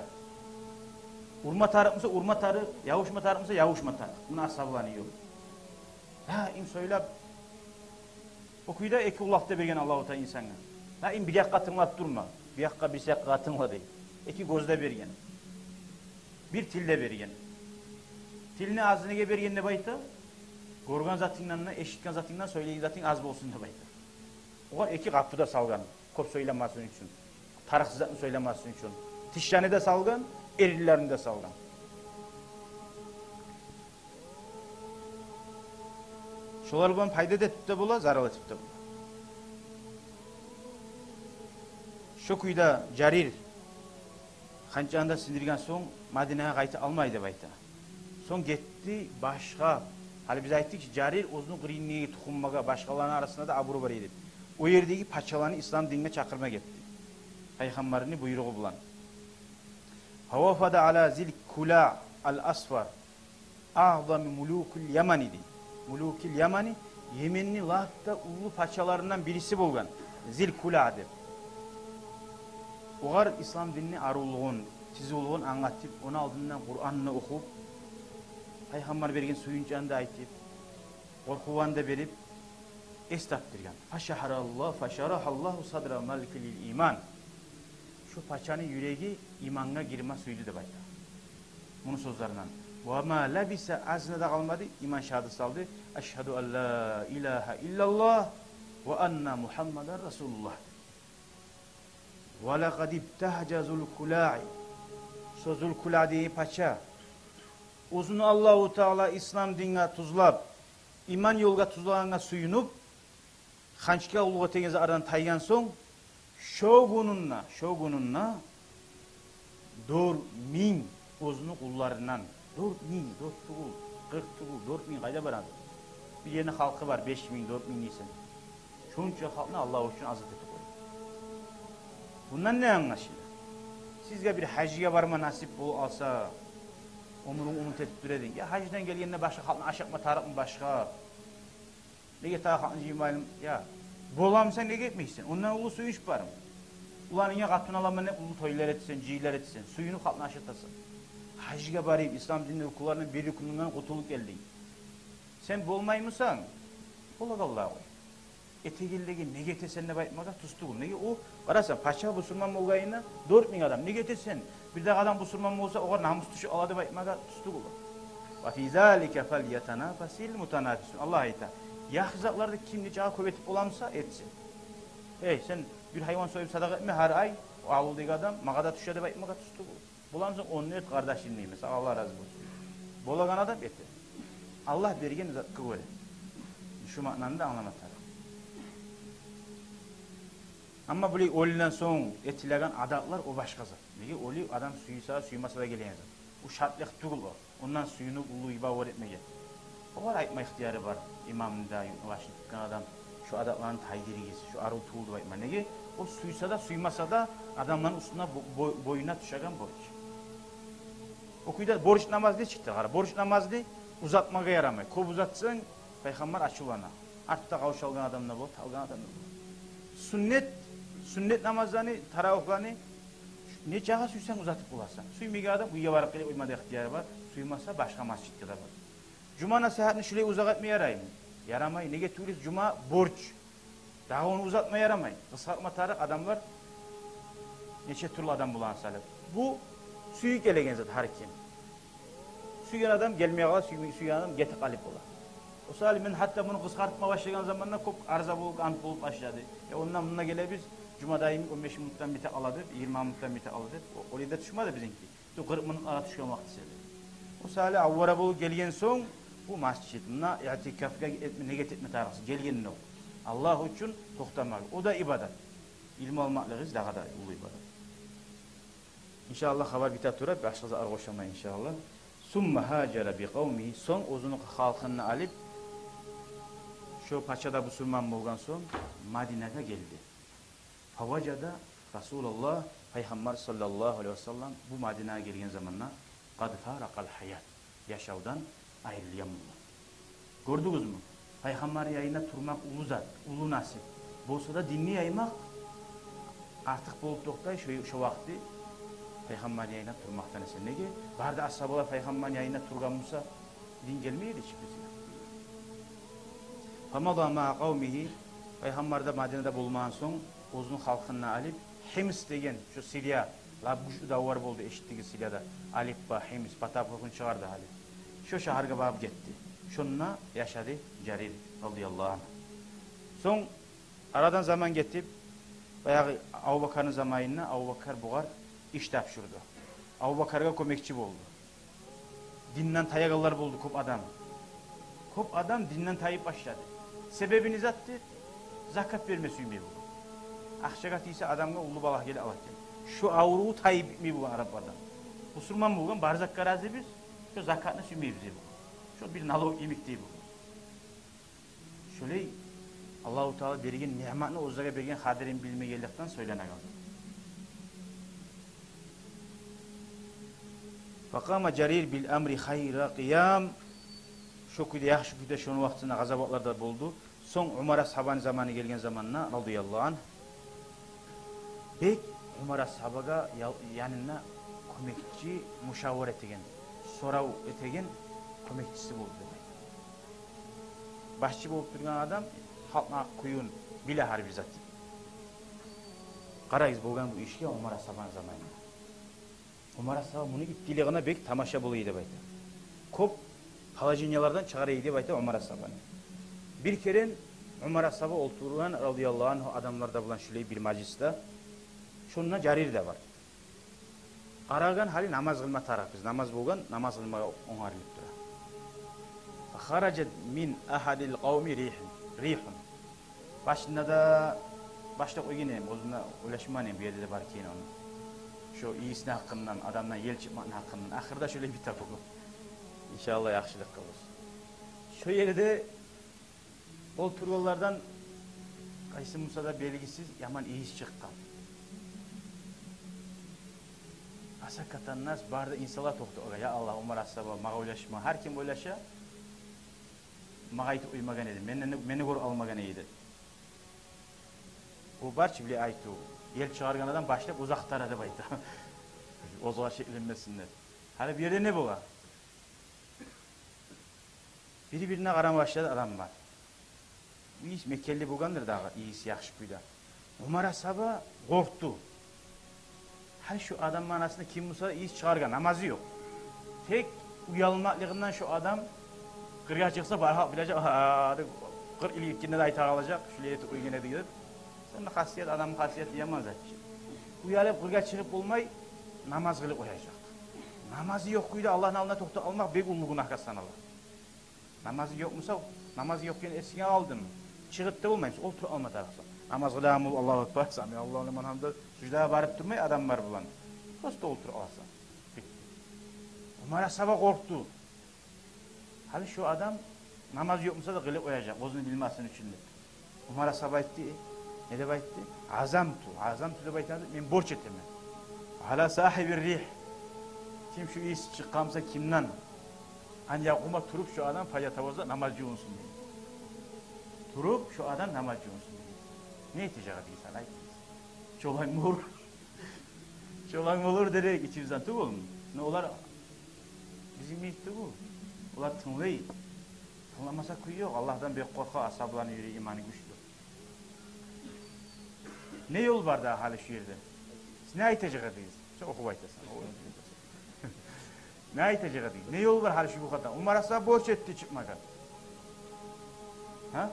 Урма тарыкъ буса урма тарыкъ, ябушма тарыкъ буса ябушма тарыкъ. Муна асгьабаланы ёлу. Даим сёйлеп, о кюйде эки къулакъ да берген Аллагьу Таала инсангъа. Даим бир якъгъа тынглап турма, бир якъгъа, бир якъгъа тынгла дей. Эки гёз де берген. Бир тил де берген. Тилни аз неге берген деп айта? Гёрген затынгдан да, эшитген затынгдан, сёйлеген затынг аз болсун деп айта. Огъар эки къапу да салгъан. Кёп сёйлемесин учун, тарыкъсыз затны сёйлемесин учун. Тишлени де салгъан, эринлерин де салгъан. Шолар булан пайда да этип де бола, зарал этип де бола. Шо кюйде Жарир ханчны да сындыргъан сонг, Мадинагъа къайта алмай деп айта. Сонг гетди башгъа. Гьали биз айтдыкъ чы, Жарир оьзюню къырыйындагъы тухумлагъа, башгъаланы арасында да абуру бар эди. О ердеги пачаланы ислам динине чакъырма гетди, Пайхаммарны буйругъу булан. Фавафада ала Зил Кула ал-Асфар, агъзами мулукил Ямани дей. Мулукил Ямани, Йеменни лап да уллу пачаларындан бириси болгъан, Зил Кула деп. Огъар ислам динни аривлугъун, тизивлюгюн англатып, ону алдында Къуранны охуп, Пайхаммар берген сююнчлени де айтып, къоркъувланы да берип, эс тапдыргъан. Фашарагьаллагь-, фашарагьаллагьу садра маликин лил иман. Шо пачаны юреги имангъа гирме сюйдю деп айта. Муну сёзлеринден. Ва ма лабиса, азына да къалмады, иман шагьадат салды. Ашгьаду ан ла илагьа иллаллагь ва анна Мугьаммадан расулуллагь. Ва лакъад ибтагьажа Зулкулаи. Шо Зулкуладагъы пача оьзюн Аллагьу Таала ислам динге тюзлеп, иман ёлгъа тюзлегенге сююнюп, ханчгъа къуллукъ этеген затлардан тайгъан сонг, шо гюнюнде, шо гюнюнде дёрт минг оьзюню къулларындан, дёрт минг, дёрт тюгюл, къыркъ тюгюл, дёрт минг къайда барады? Бир ерни халкъы бар, беш минг, дёрт минг дейсен. Шонча халкъны Аллагь учун азат этип къойду. Бундан не англашыла? Сизге бир гьажгъа барма насип болуп къалса, оьмюрюнг умут этип тура эдинг. Я гьаждан гелгенде башгъа халкъны ашатма тарыкъмы башгъа? Неге тагъы халкъны жыймайым? Я, боламысан, неге этмейсен? Ондан уллу сююнч бармы? Уланынга къатын аламан деп уллу тойлар этсен, жыйынлар этсен, сююнюп халкъны ашатасан. Гьажгъа барып, ислам динни рукунларындан бир рукунундан къутулуп гелдинг. Сен болмаймысан, Болагъанлай къой. Этегенлеге «неге этесен» деп айтмагъа тюз тюгюл. Неге, о, къарасанг, пача бусурман болгъанына, дёрт минг адам «неге этесен?» Бир дагъы адам бусурман болса, огъар намус тюшюп къала деп айтмагъа тюз тюгюл. «Ва фи залика фальятанафасил мутанафисун». Аллагь айта: яхшы затланы ким нечакъы кёп этип боламыса, этсин. Эй, сен бир гьайван союп садагъа этме гьар ай, о авулдагъы адам, магъа да тюше деп айтмагъа тюз тюгюл. Боламыса, ону эт, къардашым, деймен, сагъа Аллагь рази болсун. Болагъан адам эте. Аллагь берген затгъа гёре. Шу маънаны да англама тарыкъ. Амма булай оьлюнден сонг этилеген адатлар, о башгъа зат. Неге, оьлю адам сюйсе, сюймесе де гелеген зат. О шартлыкъ тюгюл о. Ондан сююнюп, уллу ибадат этмеге. Огъар айтма ихтияры бар имамны да, юртну башын тутгъан адам: «Шу адатланы тайдырыгъыз, шу арив тюгюл», — деп айтма. Неге? О сюйсе де, сюймесе де, адамланы уьстюне бо-, бо-, боюна тюшеген борч. О кюйде борч намазны чыкъды, къара, борч намазны узатмагъа ярамай. Кёп узатсанг, Пайхаммар ачувлана. Артда къавшалгъан адам да бола, талгъан адам да бола. Сюннет, сюннет намазланы, таравигьланы нечакъы сюйсенг узатып боласан. Сюймеген адам уьйге барып гелип къойма да ихтияры бар. Сюймесе, башгъа межитге де бар. Жума насигьатны шулай узакъ этме яраймы? Ярамай. Неге тюгюл эсе, жума борч. Дагъы ону узатма ярамай. Къысгъартма тарыкъ, адамлар нече тюрлю адам болгъан саялы. Бу сюйюп гелеген зат гьар ким. Сюйген адам гелмей къала, сюймей, сюйген адам гетип къалып бола. О саялы мен гьатта муну къысгъартма башлагъан заманда кёп арза болуп, ант болуп башлады. Э, ондан мунда гелебиз, жума дайым он беш минутдан бите къала деп, йигирма минутдан бите къала деп, о, олай да тюшмеди бизинки. Шу къыркъ минутлагъа тюшген вакъти сели. О саялы авара болуп гелген сонг, бу межит, мунда иътикафгъа этме, неге этме тарыкъсыз, гелгенде о. Аллагь учун токътамакъ, о да ибадат. Илму алмакълыгъыз дагъы да уллу ибадат. Иншааллагь, хабар бите тура, башгъа зат къошаман, иншааллагь. Сумма гьажара би къавмигьи, сонг оьзюню халкъын да алып, шо пача да бусурман болгъан сонг, Мадинагъа гелди. Фаважада Расулаллагь, Пайхаммар саллаллагьу алайгьи ва саллам бу Мадинагъа гелген заманда, къад фаракъал гьаят, яшавдан айрылгъан болгъан. Гёрдюгюзмю? Пайхаммарны янында турмакъ уллу зат, уллу насип. Болса да динни яймакъ артыкъ болуп токътай шо, шо вакъти Пайхаммарны янында турмакъдан эсе. Неге? Бары да асгьабалар Пайхаммарны янында тургъан буса, дин гелмей эди чи бизге. Фамада маа къавмигьи, Пайхаммар да Мадинада болмагъан сонг, оьзюню халкъын да алып, Химс деген, шо Сирия, лап гючлю давлар болду, эшитдигиз, Сирияда. Алиппа, Химс, Потап оьзюню чыгъарды гьали. Шо шагьаргъа багъып гетди. Шонда яшады Жарир радияллагьу ангьу. Сонг арадан заман гетип, баягъы Абубакарны заманында Абубакар бугъар иш тапшурду. Абубакаргъа кёмекчи болду. Динден таягъанлар болду кёп адам. Кёп адам динден тайып башлады. Себеби не затды? Закат берме сюймей болгъан. Акъчагъа тийсе, адамгъа уллу балагь геле ала экен. Шо авруву тайып битмей болгъан араплардан. Бусурман болгъан, бар затгъа разибиз, шо закатны сюймейбиз дей болгъан. Шо бир налог йимик дей болгъан. Шолай Аллагьу Таала берген ниъматны оьзлеге берген къадирин билмегенликден сёйленеген. Факъама Жарир бил амри хайра къиям. Шо кюйде, яхшы кюйде, шону вакътисинде къазаватлар да болду. Сонг Умар асгьабаны заманы гелген заманда, радияллагьу ангьу, бек Умар асгьабагъа ял-, янында кёмекчи, мушавара этеген, сорав этеген кёмекчиси болду деп айта. Башчы болуп тургъан адам халкъны гьакъ-кююн биле, гьар бир зат. Къарайгъыз болгъан бу ишге Умар асгьабаны заманында. Умар асгьаба муну иттилигине бек тамаша бола эди деп айта. Кёп положениялардан чыгъара эди деп айта Умар асгьабаны. Бир керен Умар асгьаба олтургъан, радияллагьу ангьу, адамлар да булан шулай бир мажлисде. Шонда Жарир де бар. Къарагъан гьали намаз къылма тарыкъ биз. Намаз болгъан, намаз къылмагъа онгарылып тура. Харажат мин агьадил къавми ригьун, ригьун. Башында да башлап къойгъан эдим, оьзюм де ойлашмагъан эдим, бу ерде де бар экен ону. Шо ийисни гьакъындан, адамдан ел чыкъмакъны гьакъындан. Ахырда шолай бите болгъан. Иншааллагь, яхшылыкъгъа болсун. Шо ерде олтургъанлардан къайсы буса да белгисиз яман ийис чыкъгъан. Фасакатан нас, бары да инсанлар токътагъан. Я Аллагь, Умар асгьаба магъа ойлашма. Гьар ким ойлаша, магъа айтып къоймагъан эди. Мени, мени гёрюп алмагъан эди. О бар чы булай айтыв. Ел чыгъаргъан адам башлап узакъ тара деп айта. Оьзюне шекленмесин деп. Гьали бу ерде не бола? Бири-бирине къарама башлады адамлар. Ийис мекенли болгъандыр дагъы, ийис яхшы кюйде. Умар асгьаба къоркъду. Гьали шу адам манасында ким буса ийис чыгъаргъан, намазы ёкъ. Тек уялмакълыгъындан шу адам къыргъа чыкъса, бар халкъ билежек, «Агьа», деп, къыркъ йыл гетгенде де айта къалажакъ, «Шулай этип къойгъан эди», деп. Сонда хасият, адамны хасияты яман зат чы. Уялып къыргъа чыгъып болмай, намаз къылып къояжакъ. Намазы ёкъ кюйде Аллагьны алдына токътап къалмакъ бек уллу гюнагьгъа санала. Намазы ёкъ буса, намазы ёкъ экенин эсинге алдынг, чыгъып да болмайсан, олтуруп къалма тарыкъсан. Намаз къыламы, Аллагьу акбар, сами Аллагьу лиман гьамда, суждагъа барып турмай адамлар булан. Просто олтуруп къаласан. Битди. Умар асгьаба къоркъду. Гьали шу адам намазы ёкъ буса да къылып къояжакъ, оьзюню билмесин учун деп. Умар асгьаба айтды, не деп айтды? «Азамту, азамту» деп айтады, «Мен борч этемен». «Ала сагьибир ригь». Ким шу ийис чыкъгъан буса кимден? «Ан якъума», туруп шу адам, «фаятавазза», намаз жувунсун дей. Туруп шу адам намаз жувунсун дей. Не этежек эдигиз, гьали айтыгъыз. Чоланг болур. Чоланг болур дерек ичибизден тюгюлмю? Но олар бизин йимик тюгюл. Олар тынглай. Тынгламаса кюй ёкъ. Аллагьдан бек къоркъа, асгьабаланы юреги, иманы гючлю. Не ёл бар дагъы гьали шу ерде? Сиз не айтажакъ эдигиз? Сен охуп айтасан. Не айтажакъ эдигиз? Не ёл бар гьали шу бухатдан? Умар асгьаба борч этди чыкъмагъа. Гьа?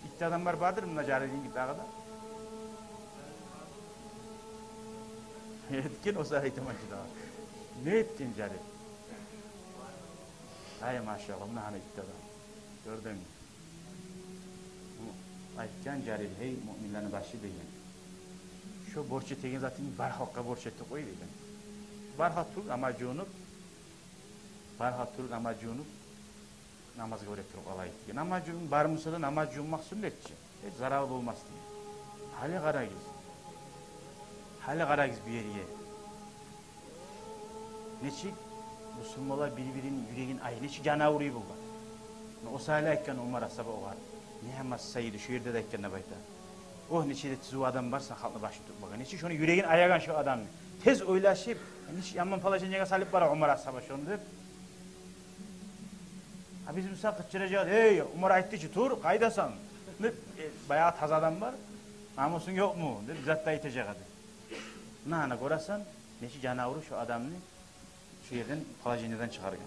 Итти адамлар бардыр мунда, Жарир йимик дагъы да. Этген, о сагьат айтаман чы дагъы. Не этген Жарир? Ай, машаллагь, муна гьана итти адам. Гёрдюнгмю? Бу айтгъан Жарир, гьей, муъминлени башы деген. Шо борч этеген затынгны бар халкъгъа борч этип къой деген. Бар халкъ туруп намаз жувунуп, бар халкъ туруп намаз жувунуп, намазгъа гёре туруп къалайыкъ деген. Намаз жувунуп, бар буса да намаз жувунмакъ сюннет чи. Гьеч зарал болмас деген. Гьали къарагъыз. Гьали къарагъыз бу ерге. Нечик бусурманлар бир-бирини юрегин ай, нечик жаны авруй болгъан. О саялы айтгъан Умар асгьаба огъар: «Ниъмас сайиду», шо ерде де айтгъан деп айта. Огь, нечик де тизив адам барсан, халкъны башын тутмагъа. Нечик шону юрегин аягъан шо адамны. Тез ойлашып, нечик яман положениеге салып бара Умар асгьаба шону деп. А биз буса къычыражакъ: «Эй, Умар айтды чы, тур, къайдасан?» Деп, э, баягъы таза адам бар. «Намусунг ёкъму?» деп зат да айтажакъ эди. Муна, ана, гёресен, нечик жаны авруй шо адамны шо ерден, положениеден чыгъаргъан.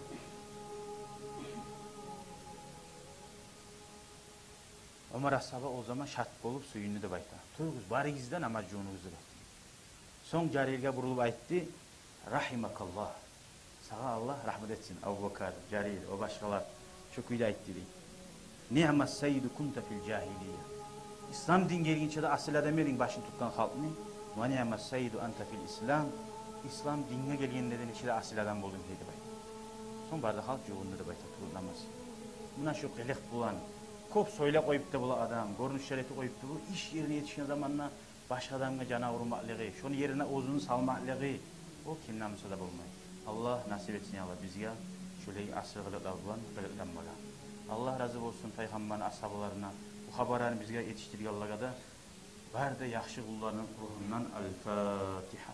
Умар асгьаба о заман шат болуп, сююндю деп айта. «Туругъуз, барыгъыз да намаз жувунугъуз», — деп айтды. Сонг Жарирге бурулуп айтды: «Рагьимакаллагь. Сагъа Аллагь рагьмат этсин, Абубакар, Жарир, о башгъалар». Шо кюйде айтды дей. «Ниъмас сайиду кунта фил жагьилия. Ислам дин гелгинче де асил адам эдинг, башын тутгъан халкъны. Ва ниъмас сайиду анта фил ислам. Ислам динге гелгенде де нечик де асил адам болдунг, гьей», — деп айтды. Сонг бары да халкъ жувунду деп айта, туруп намаз. Муна шо къылыкъ булан, кёп сёйлеп къоюп да бола адам, гёрюнюшлер этип къоюп да бола, иш ерине етишген заманда башгъа адамгъа жаны авурмакълыгъы, шону ерине оьзюн салмакълыгъы, о кимден буса да болмай. Аллагь насип этсин, я Аллагь, бизге шолай асил къылыкълар булан къылыкъланмагъа. Аллагь рази болсун пайхаммарны асгьабаларына, бу хабарланы бизге етишдиргенлеге де, бары да яхшы къулларыны ругьундан. Аль-Фатигьа.